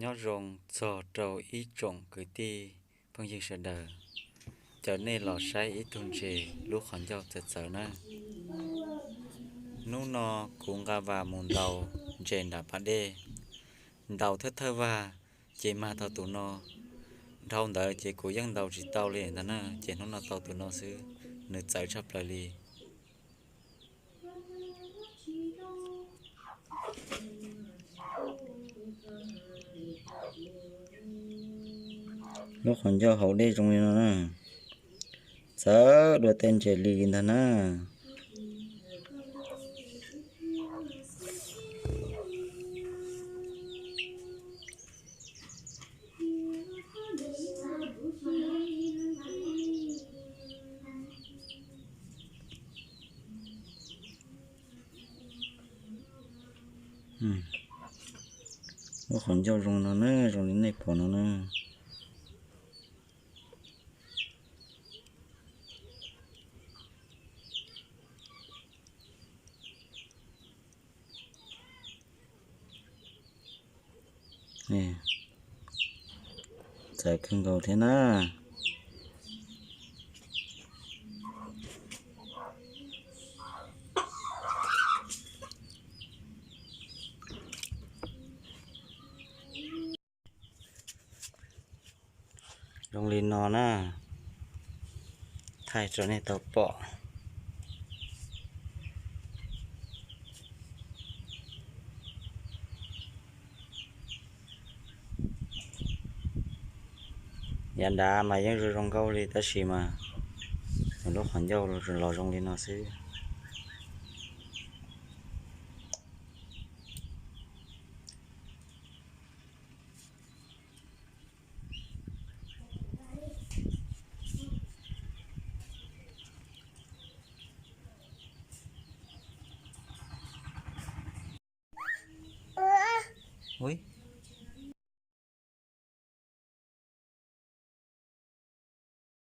Nyob zoo txog rau ib tsoom kwv tij phooj ywg sawv daws, caw nej los saib ib tug ntses lub qhov ncauj txawv txawv na. Hnub no kuv nqa vas mus ntaus ntses nram pas dej, ntaus thawj thawj vag ces mag tau tus no. Dhau ntawd ces kuv yeej ntaus tsis tau li ntag na, ces hnub no tau tus no xwb, nws txawv tshaj plaws li. Lub qhov ncauj haus dej zoo li no na, txawv dua tej ntses li ntag na. Lub qhov ncauj zoo no na, zoo li nej pom no na. Txawv kawg nkaus thiab na. Zoo li no na, thaij rau nej tau pom. Yav nrad mas yeej zoo zoo nkauj li tab sis mas nws lub qhov ncauj los zoo li no xwb. Ui,